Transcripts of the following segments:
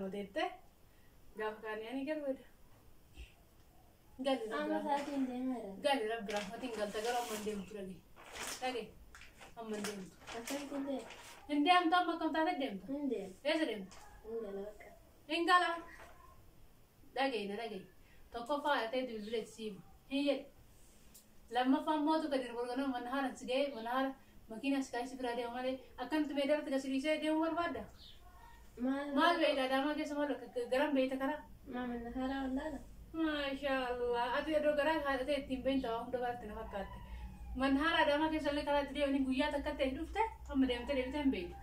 2 teettee gaafa kaanii ani galuu. Gali Amma rabbi sa'aatiin deemeera. Gali rabbi rahmatiin galta garuu amma hin deemtu dhage. Dhage amma hin deemtu. Akkamitti hin deemu? Hin deemtu amma akkam taate deemta? Hin deemu. Eessa deemta? Hin gala bakka. Hin gala. Dhaga'i na dhaga'i. Tokkoffaa haadha ta'etu bilbila itti siima. Hin jedhu. Lammaffaan mootu gadi borganoo mana haara si ga'ee mana haara makiinaa si kaasee si biraa deema malee akkanatti meedaratti gasi dhiisee deemuu barbaadda? Maal? Maal beekta Adaamaa keessa maal garam beekta karaa? Maa mana haaraa wallaala? Maashaallah. Ati iddoo garaa haadha ta'e ittiin beekta waa hunda baratte na fakkaatte. Mana haara Adaamaa keessa illee karaa itti deemanii guyyaa takka ta'e dhufte amma deemtee deebitee hin beektu.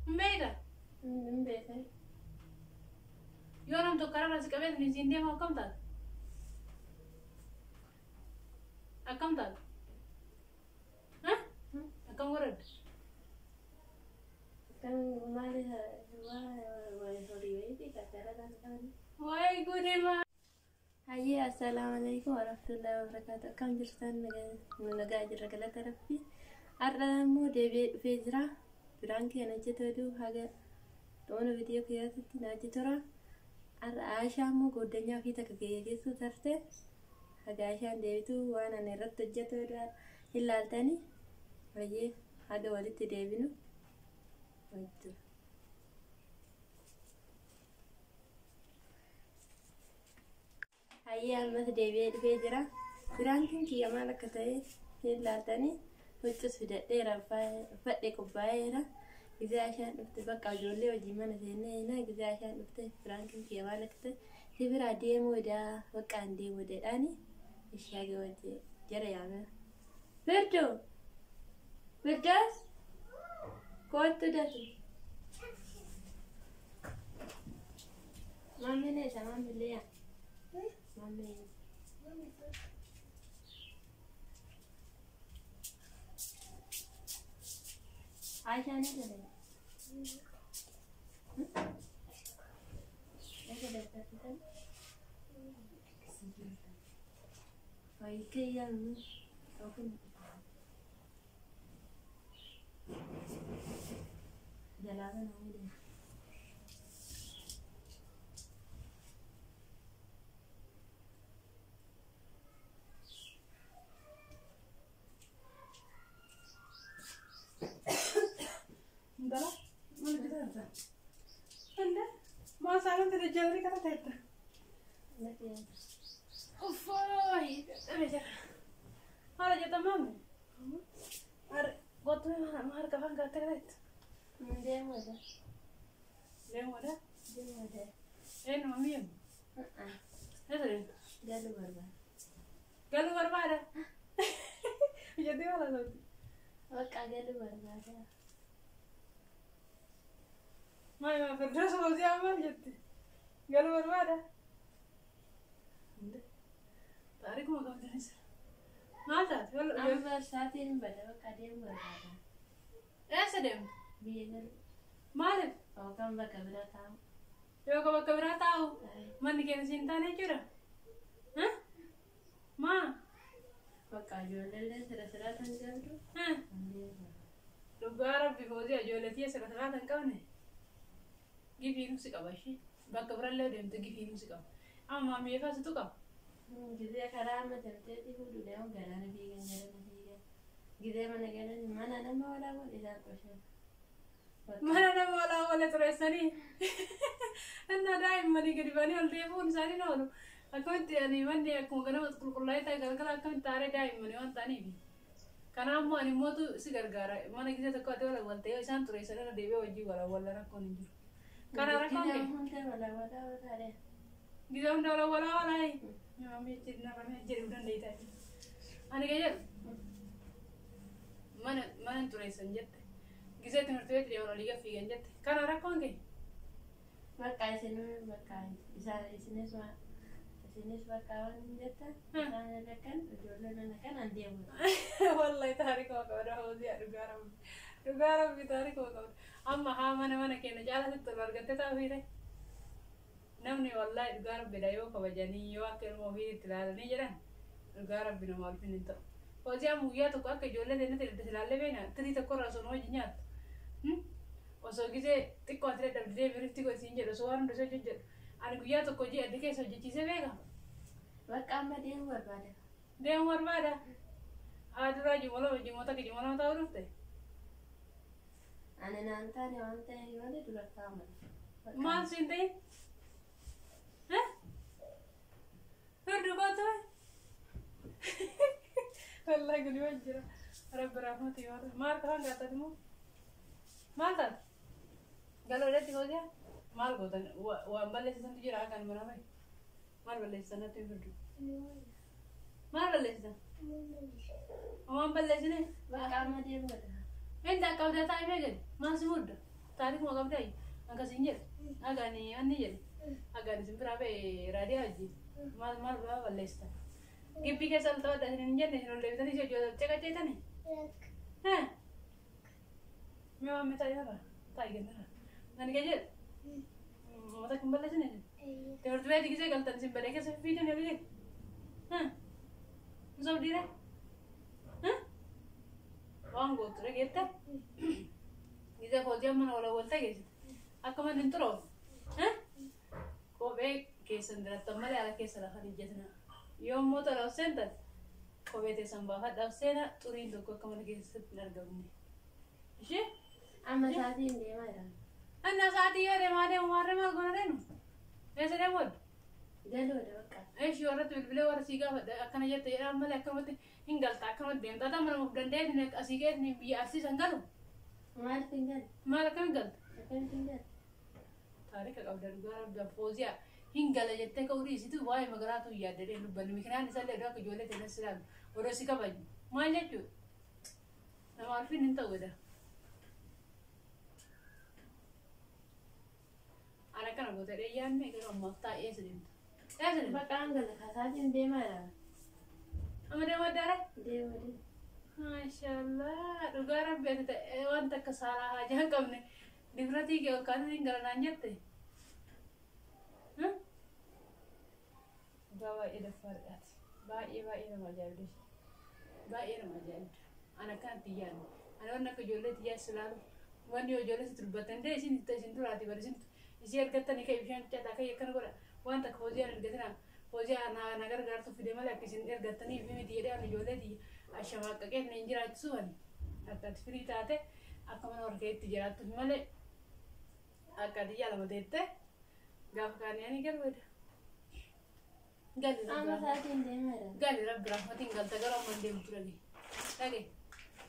Hin beekta? Hin beekan. Yoo nam tokko karaa si qabee siin deemu akkam taate? Akkam taate? Akkam godhadha? Kan maali waa horii wayiiti karaa kan qaban. Wayi gudii maa. Hayyee assalaamu alaikum warahmatullahi wabarakatuh. Akkam jirtan nu nagaa jirra galata rabbi. Har'a immoo deebi'ee dhufee jira. Biraan keenya hojjetu oduu haga xumura viidiyoo kiyyaatti na hojjetura. Har'a Aashaa immoo goddanyaa ofii takka geessu tarte. Haga Aashaan deebitu waan ani irratti hojjetu oduu hin laaltani. Hayyee haga walitti deebinu. Wajjin. Hayyee ammas deebi'ee dhufee jira. Biraankiin kiyya maal akka ta'e hin laaltanii huccuus fidadheera uffadhee qophaa'eera. Gizee Aashaan dhufte bakka ijoollee hojii mana seennee na gizee Aashaan dhufte biraankiin kiyya maal akka ta'e si biraa deemuu daa bakka an deemuu jedhaani ishee haga wajji jara yaamee. Firdoo! Firdaas! Kottu dafi. Maammiin eessa maammiin yaa? Maammiin. Aashaan eessa deema? Eessa deemta? Wayii yaamnu yookiin jalaa kana deema. Intala maal hojjetaa jirta? Ande maa saalaan tajaajilarii kana ta'etta? Uffaa dadhabee jira. Maal hojjeta maamni? Kottu ma harka afaan gaattee kana jettu? Deemuudha. Deemuudha? Deemuudha. Eenyu mamii yemmu? Eessa deemta? Galuu barbaada. Galuu barbaada? Jettee maal haasofti? Bakka galuu barbaada. Maal maa Firdaus Fawziyaa maal jetti? Galuu barbaada? Taarikuma qabdanis. Maal taate? Amma sa'aatiin hin bada bakka deemuu barbaada. Eessa deemta? Biyya galuu. Maaliif? Yookaan bakka biraa taa'u. Yookaan bakka biraa taa'u? Manni keenya siin taane jechuudha? Maa? Bakka ijoollee sira siraa kan qabdu. Dhugaa rabbi Fawziyaa ijoollee tiyya sira siraa kan qabne. Gifiinuu si qaba ishee. Bakka birallee deemte gifiinuu si qaba. Amma maamii fa'aa situ qaba. Gizee karaa amma tamteetii fuudhu deemu galaana fiigan galaana fiigan. Gizee mana galan mana nama walaa isaan qoshan. Mana nama walaa wala xureessanii. Innaa daa'immanii gadi ba'anii ol deebi'uun isaanii oolu. Akkamitti ani manni akkuma ganama qulqullaa'ee ta'e galgala akkamitti aaree daa'immanii waan ta'aniif. Kanaaf immoo ani mootu si gargaara. Mana gizee tokko ati wala waltee yoo isaan xureessan irra deebi'ee hojii wala wala rakkoon hin jiru. Kana rakkoon kee? Gizee hunda walaa walaa walaa. Gizee hunda wala walaa walaa. Maamii jechuun narra jedhuu dandeetta. Ani kan jedhu mana mana xureessan jette. Gizee timirti beetti deeman olii gad fiigan jette. Kana rakkoon kee? Bakka isin bakka isaan isinis waan isinis bakka waan hin jettan isaan akkan ijoolleen akkan an deemu. Wallahi taarikuma qabda Fawziyaa dhugaa rabbi. Dhugaa rabbi taarikuma qabda. Amma haa mana mana keenya caala sitti ol argattee taa'uu Namni wallahi dhugaa rabbidha yoo kabajanii yoo akka ilma ofiitti ilaalanii jedhan dhugaa rabbi nama ulfinni hin ta'u. Fawziyaan guyyaa tokko akka ijoollee teennatti edda silaallee beena tirii tokko irraa osoo nu wajjin nyaattu. Osoo gisee xiqqoo ati dadhabdee biritti godhi siin jedhu osoo waan hunda osoo jedhu ani guyyaa tokko hojii adda keessa hojjechiisee beeka. Bakka amma deemuu barbaada. Deemuu barbaada. Haa duraa jimala jimoota akka jimala ta'uu dhufte. Ani naan taane waan ta'eef malee dura kaa'aman. Maal siin ta'in? Firdi kootu. Wallaahi guli waan jira. Rabbi rahmatu yoo ta'u. Maal kafan gaafate immoo? Maal taate? Galoo irratti gootiyaa? Maal gootan? Waan balleessisantu jira kan mana fa'i. Maal balleessisan natti hin firdu? Maal balleessisan? Waan balleessine? Bakka amma deemuu barbaada. Inda qabdaa taa'ee gadi. Maal si mudda? Taarikuma qabdaa akkasiin jedhe. Hagaani anni jedhe. Hagaani isin biraa ba'e raadiyaa wajjin. Maal maal biraa balleessitan? Gibbii keessa ol ta'uu hin jenne isin ol deebitanii si hojii caqaceetani? Mee waan mee taa'ee irra taa'ee kennara. Ani kee jedhe. Mata kun balleessine jedhe. Timirti beetii gisee galtan isin badee keessa fiidan yoo jedhe. Musa dhiire? Waan gootu dhageette? Gisee kootii mana wala walta geessite. Akka manni hin xuroofne. Kophee keessan dirattan malee ala keessa lafa ijjatina. Yoo immoo tola of seentan kophee teessan baafadhaaf seena xuriin tokko akka mana keessatti hin argamne. Ishee? Amma sa'aatiin deemaa jira. Anna sa'aatii yoo deemaa deemu maarree maal goona deemu? Eessa deemu wadda? Galoodha bakka. Eeshi warratti bilbilee warra sii gaafadha akkana jette jedhaan malee akkanumatti hin galta akkanumatti deemta. Ata mana of danda'eetiin asii keetiin biyya arsiisan galu. Maaliif hin galu? Maal akkamiin galta? Akkamitti hin galu? Taarika qabda dhugaa rabbi fooziyaa hin gala jettee ka'uu dhiisitu waa'ee magaalaa yaadde dubbanni mikinaan isallee iddoo akka ijoollee ta'e si ilaalu odoo si kabaju maal jechuudha? Nama alfiin hin ta'u jedha. Ana akkana gootee dheeyyaanne garuu ammaaf taa'ee eessa deemta? Eessa deemta? Bakka an gala sa'aatiin deemaa jira. Amma deemu addaara? Deema deema. Maashaallah dhugaa rabbi ati ta'e wanta akka saalaa haajaa hin qabne difratii kee ol kaasee hin gala naan jette. Dhugaa baay'ee daffaadhaati. Baay'ee baay'ee nama ajaa'ibda. Baay'ee nama ajaa'ibda. Ana akkanatti yaadne. Ani waan akka ijoollee xiyyaas ilaalu wanni yoo ijoollee sitti dubbatan dee isin isin duraati bari isin isii argattanii ka'e bishaan caxaa ka'e akkana godha waan takka fooziyaan ergatina fooziyaa na gargaartu fide malee akka isin ergattanii fi miti jedhee ani ijoollee xiyya ashamaqqaqee hin jiraachisu ani akka ati firii taate akka mana warra keetti jiraattuuf malee akka ati lama teette gaafa kaanii ani garuu gali Amma rabbi sa'aatiin deemaa jira. gali rabbi rahmatiin galta garuu amma hin deemtu dhage dhage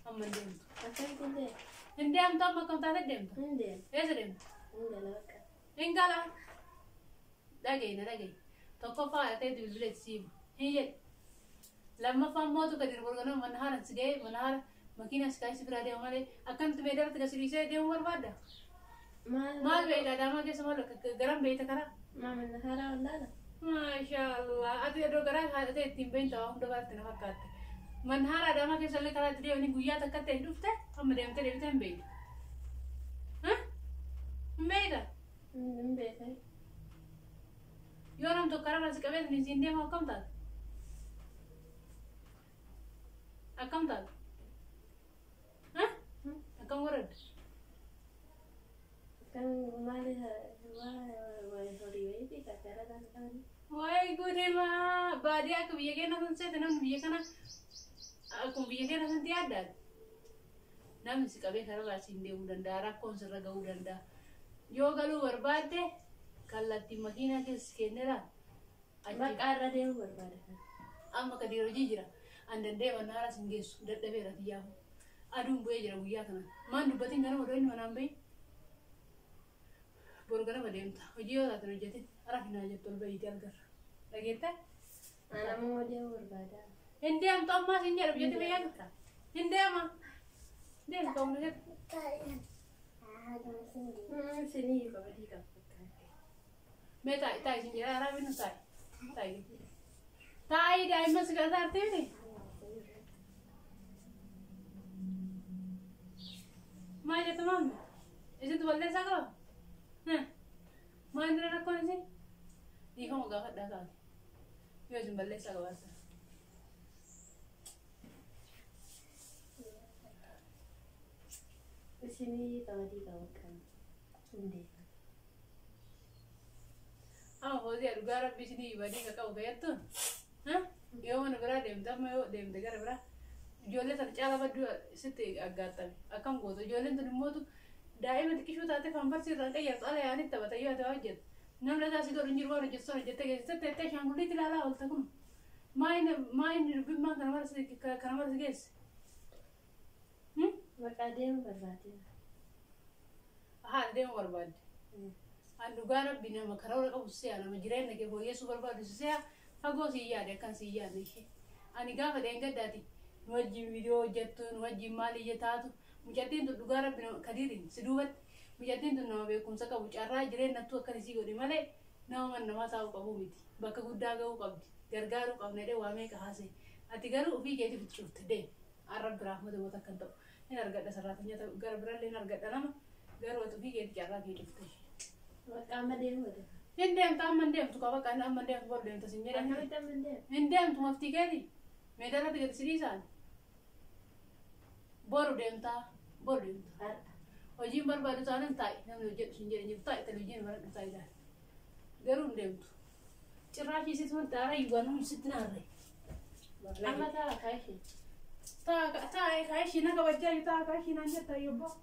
amma hin deemtu. Akkamitti hin deemu? Hin deemtu amma akkam taate deemta? Hin deemu. Eessa deemta? Hin gala bakka. Hin gala. Dhageenya dhageenya. Tokkoffaa haadha ta'e bilbileetti siima. Hin jedhe. Lammaffaan mootu gadi borganoo mana haara si ga'ee mana haara makiina si kaasii biraa deemu malee akkanatti meedaratti gasi dhiisee deemuu barbaadda? Maal? Maal beekta adaamaa keessa maal garam beekta karaa? Maamilli karaa wallaala. Maashaallah. Ati iddoo garaa haadha ta'e ittiin beekta waa hunda baratte na fakkaatte. Mana haara adaamaa keessa illee karaa itti deemanii guyyaa takka ta'e dhufte amma deemtee deebitee hin beektu. Hin beekta? Hin beekan. Yoo nam tokko karaa si qabee siin deemu akkam taate? Akkam taate? Akkam godhadde? Kan maali waa horii wayiiti karaa kan qaban. Wayi gudeemaa baadiyyaa akka biyya keenya sun seete namni biyya kana akkuma biyya keenya sanatti yaaddaati. Namni si qabee kararraa siin deemuu danda'a rakkoon sirra ga'uu danda'a. Yoo galuu barbaadde kallattiin makiinaa keessa kenneera. Bakka irra deemuu barbaada. Amma kadiir hojii jira. An danda'e mana haaraa sin geessu dadhabeera tiyyaafu. Aduun bu'ee jira guyyaa kana. Maan dubbatiin ganama odoo inni manaan bahin. Boru ganama deemta. Hojii yoo taate hojjetin rafinaa jettu ol bahiitii algarra. Dhageettaa? Ana ammoo deemuu barbaada. Hin deemtu ammaas hin jedhu biyyatti fayyadu. Hin deema. Deemtu amma jedhu. Sinii qabadii qaba. Mee taa'i taa'i sin jedhaa raabinu taa'i. Taa'i. Taa'i daa'imman si gargaartee miti? Maal jettu maamne? Isintu balleessaa qaba? Maal irra rakkoon isin? Dhiifama gaafadhaa taate. Yoo isin balleessaa qabaattan. Isinii qabadii qaba. Hin deema. Amma Fooziyaa dhugaa rabbi isinii badii ka qabu fayyattuun. Yoo mana biraa deemte amma yoo deemte gara biraa ijoollee sana caala badduu sitti aggaattame akkam gootu ijoolleen tun immootu daa'ima xiqqishuu taate paamparsi irraan qayyartu ala yaa'anii taphata yoo ati waa hojjettu. Namni lataa si godhu hin jiru waan hojjettu sana hojjettee geessiste teettee ashaangulliitti ilaalaa oolta kun. Maa inni dubbimmaan kana mara si kana mara si geesse? Maqaa deemu barbaade. Haa deemu barbaadde. An dhugaa rabbi nama karoora qabu si'a nama jireenya kee fooyyessuu barbaadu si'a fagoo si yaade akkan si yaadne ishee. Ani gaafa dheengaddaati nu wajjin viidiyoo hojjettu nu wajjin maal iyya taatu mucattiin tun dhugaa rabbi nama kadiiriin si duubatti mucattiin tun nama beekumsa qabu carraa jireenyattuu akkan isii godhi malee nama mana namaa taa'uu qabu miti bakka guddaa ga'uu qabdi gargaaruu qabna jedhee waa meeqa haasa'e ati garuu ofii keetiif itti cufte deemi arra biraaf mata moota akkan ta'u hin argadha sarraatanya ta'u gara birallee hin argadha nama garuu ati ofii keetti carraa kee cufte. Maqaa amma deemu deema. Hin deemtu amma hin deemtu qaba kan amma hin deemtu bor deemta sin jedhan. Akkamitti amma hin deemu? Hin deemtu maftii keeti meedarratti gadi si dhiisaan. Boru deemtaa boru deemta. Har'a. Hojiin barbaadu taanaan taa'i namni hojjedhu sin jedhan jiru taa'i televizyiinii baradhu taa'i ilaali. Garuu hin deemtu. Cirraashii sitti wanti aara yuugaanuu sitti naarre. Amma taa'a kaashee. Taa'i kaashii na kabajjaa jiru taa'a kaashii naan jetta yobboo.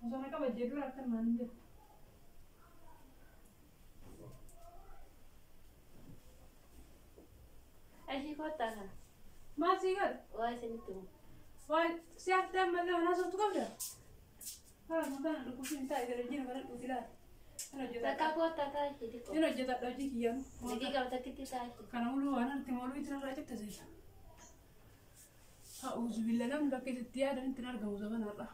Osoo na kabajjee dura akkan naan hin jettu. Ashii kottaa kana. Maal sii godha? Waa isinitti himu. Waa si haftee ammallee waan haasoftu qabda? Haa mataan dhukkubsiin taa'i televizyiinii baradhu ilaali. Hin hojjetadha. Takka kottaa taa'ee xiqqoo. Hin hojjetadha hojii kiyyaan. Daqiiqa takkitti taa'ee. Kana muluu waan arti moluu itti narraa citte seeta. A'uuzu billa namni bakka itti yaadan itti argamu zamanarra.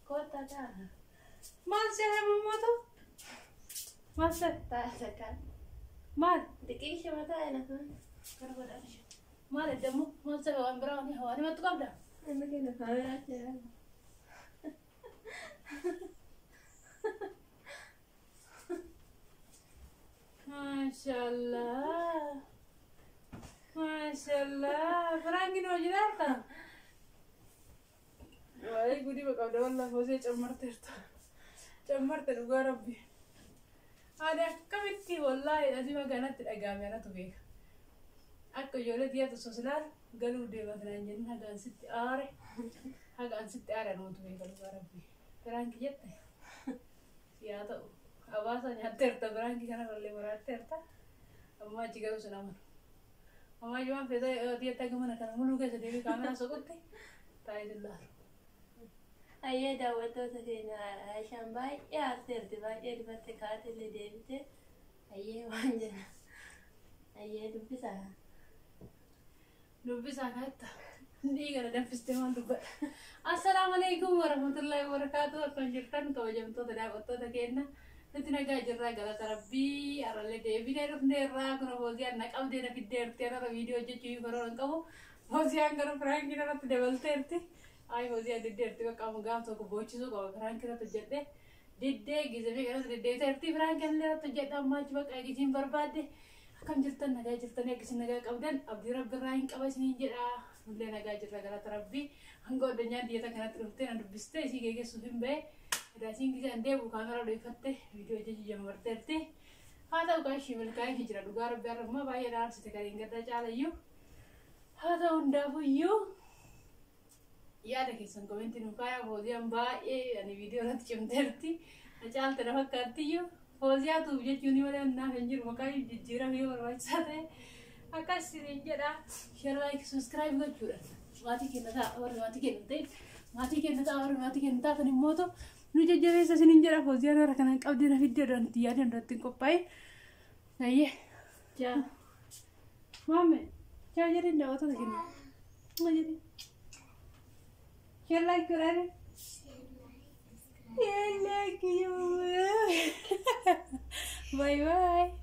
Kottaa taa'a. Maal seera mammoota? Maal seera? Taa'a takka. Maal? Daqiiqa shama taa'e nafa. Gara godhaan ishee. Maal eddamu? Maal seera waan biraa waan hawaan himattu qabda? Inni kenna kaameraa jira. Maashaallah. Maashaallah. Firaankiin hojii laata? Waa'ee gudii qabda wallah foosee cammarteerta. Cammarte dhugaa rabbi. Ani akkamitti wallaahi asii magaalaatti dhagaame anatu beeka. Akka ijoollee xiyyaatu osoo silaalu galuu deema kanaan jennu hagaan sitti aare. Hagaan sitti aare anumatu beeka dhugaa rabbi. Firaankii jette? Yaa ta'u. Hawaasa nyaatteerta firaankii kanarrallee maraatteerta. Ammaa achi garuu sin amanu. Ammaa achi waan feetee xiyyaatti akka mana kana muluu keessa deemee kaameraa soqutti taa'ee sin laalu. Ayyee daawwattoota keenya Aishaan baay'ee aarteerti baay'ee dibatte kaatellee deebite ayyee waan jenna ayyee dubbisaa. Dubbisaa kaa'etta. Dhiiga na danfistee maal dubbadha. Assalaamu alaikum warahmatullahi wabarakaatuh. Akkam jirtan kabajamtoota daawwattoota keenya. Nuti nagaa jirraa galata rabbii har'allee deebinee dhufneerraa kun Fooziyaan na qabdee na fiddeerti har'a viidiyoo hojjechuu karoora hin qabu. Fooziyaan garuu firaankii irratti dabalteerti. Ayi Fooziyaan diddeerti bakka amma gaaf tokko boochisuu qaba firaankii irratti hojjedhee. Diddee gizamee irratti deddeebiteerti firaankii irratti hojjedha ammaa achi bakka eegisiin barbaadde. Akkam jirtan nagaa jirtanii akkasiin nagaa qabdan abdii rabbi irraa hin qaba isiniin jedha. Nullee nagaa jirra galata rabbii. Hanga addunyaan diyyata kanatti dhuftee na dubbistee isii geeggeessuuf hin ba'e. Edaa isiin gisee an deebi'u kaameraa dho'ifatte viidiyoo hojjechuu jammarteerti. Haa ta'u kaa ishii milkaa'ee fi jira dhugaa rabbi har'a immoo baay'ee na aarsite kan hin gaddaa caalayyuu. Haa ta'u hundaafuyyuu yaada keessan komentii nu kaayaa Fooziyaan baay'ee ani viidiyoo irratti cimteerti. Na caalte na fakkaattiyyuu. Fooziyaa tuuf jechuun malee naaf hin jiru maqaan jijjiirame yoo barbaachisaa ta'e. Akkas isiniin jedha. Share like subscribe gochuudhaan maatii keenya ta'a warri maatii keenya ta'e maatii keenya ta'a warri maatii keenya taatan immoo nu jajjabeessa isiniin jedha. Fooziyaan har'a kanaan qabdee na fiddeedhaan itti yaadeen irratti hin qophaa'e. Ayyee. Jaa. Maamme. Jaa jedheen daawwattoota keenya. Maal jedheen? Share like godhaan. Share like you. Bye bye.